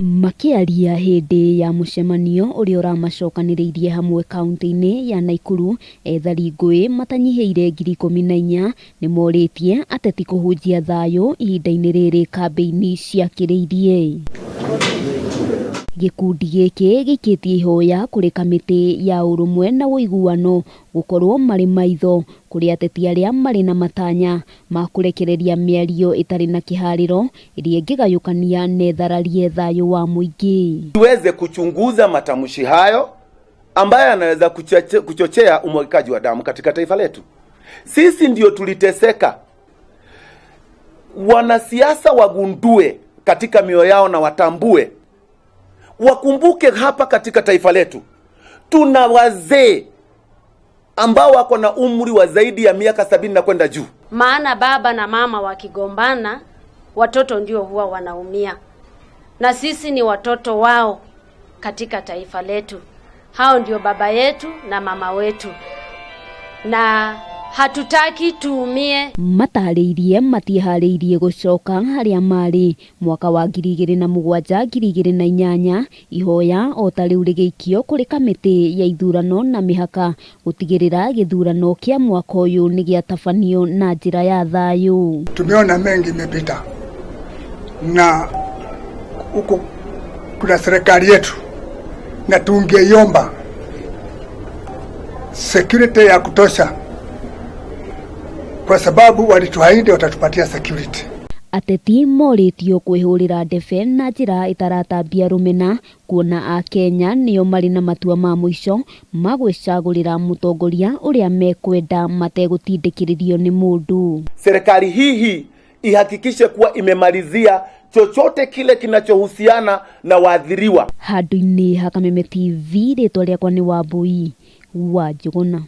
Makĩaria hĩndĩ ya mũcemanio ũrĩa ũramacokanĩrĩirie hamwe kaunti-inĩ ya Naikuru, ethari ngũĩ matanyihĩire 14,000 nĩmorĩtie ateti kũhunjia thayũ ihinda-inĩ rĩrĩ kambĩini ciakĩrĩirie. Gĩkundi gĩkĩ gĩikĩtie ihoya kũrĩ kamĩtĩ ya ũrũmwe na ũiguano gũkorwo marĩ maitho kũrĩ ateti arĩa marĩ na matanya ma kũrekereria mĩario ĩtarĩ na kĩharĩro ĩrĩa ĩngĩgayũkania na ĩthararie thayũ wa mũingĩ. Tuweze kuchunguza matamshi hayo ambayo yanaweza kuchochea umwagikaji wa damu katika taifa letu. Sisi ndio tuliteseka. Wanasiasa wagundue katika mioyo yao na watambue, wakumbuke hapa katika taifa letu tuna wazee ambao wako na umri wa zaidi ya miaka 70 na kwenda juu. Maana baba na mama wakigombana, watoto ndio huwa wanaumia, na sisi ni watoto wao katika taifa letu. Hao ndio baba yetu na mama wetu, na hatutaki tuumie. Matarĩirie matiĩharĩirie gũcoka harĩa marĩ mwaka wa 2007 2008, ihoya o ta rĩu rĩgĩikio kũrĩ kamĩtĩ ya ithurano na mĩhaka gũtigĩrĩra gĩthurano kĩa mwaka ũyũ nĩ gĩatabanio na njĩra ya thayũ. Tumeona mengi imepita, na huku kuna serikali yetu, na tungeiomba security ya kutosha, kwa sababu walituahidi watatupatia security. Ateti morĩtio kwĩhũrĩra ndebe na njĩra ĩtaratambia rũmena, kuona akenya nĩo marĩ na matua ma mũico ma gwĩcagũrĩra mũtongoria ũrĩa mekwenda mategũtindĩkĩrĩrio nĩ mũndũ. Serikali hii ihakikishe kuwa imemalizia chochote kile kinachohusiana na waathiriwa. Handũ-inĩ ha Kameme TV, rĩtwa rĩakwa nĩ Wambui wa Njũgũna.